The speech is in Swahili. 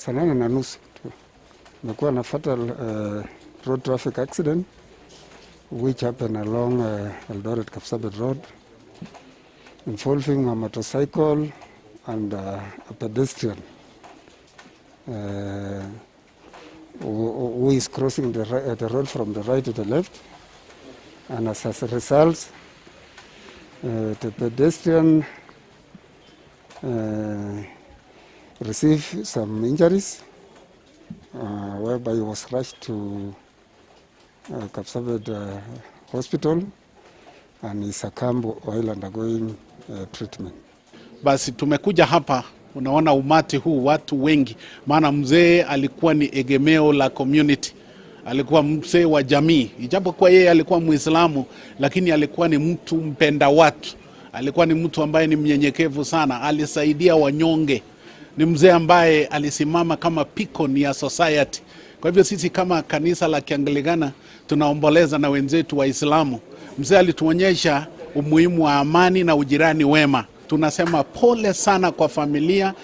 Saa 8:30 tumekuwa na fatal road traffic accident which happened along Eldoret Kapsabet Road involving a motorcycle and a pedestrian who is crossing the road from the right to the left, and as a result, the pedestrian received some injuries, whereby he was rushed to Kapsabet Hospital and he succumbed while undergoing treatment. Basi tumekuja hapa, unaona umati huu, watu wengi, maana mzee alikuwa ni egemeo la community, alikuwa mzee wa jamii, ijapokuwa yeye alikuwa Muislamu, lakini alikuwa ni mtu mpenda watu, alikuwa ni mtu ambaye ni mnyenyekevu sana, alisaidia wanyonge, ni mzee ambaye alisimama kama beacon ya society. Kwa hivyo sisi kama kanisa la Kianglikana tunaomboleza na wenzetu Waislamu. Mzee alituonyesha umuhimu wa amani na ujirani wema. Tunasema pole sana kwa familia.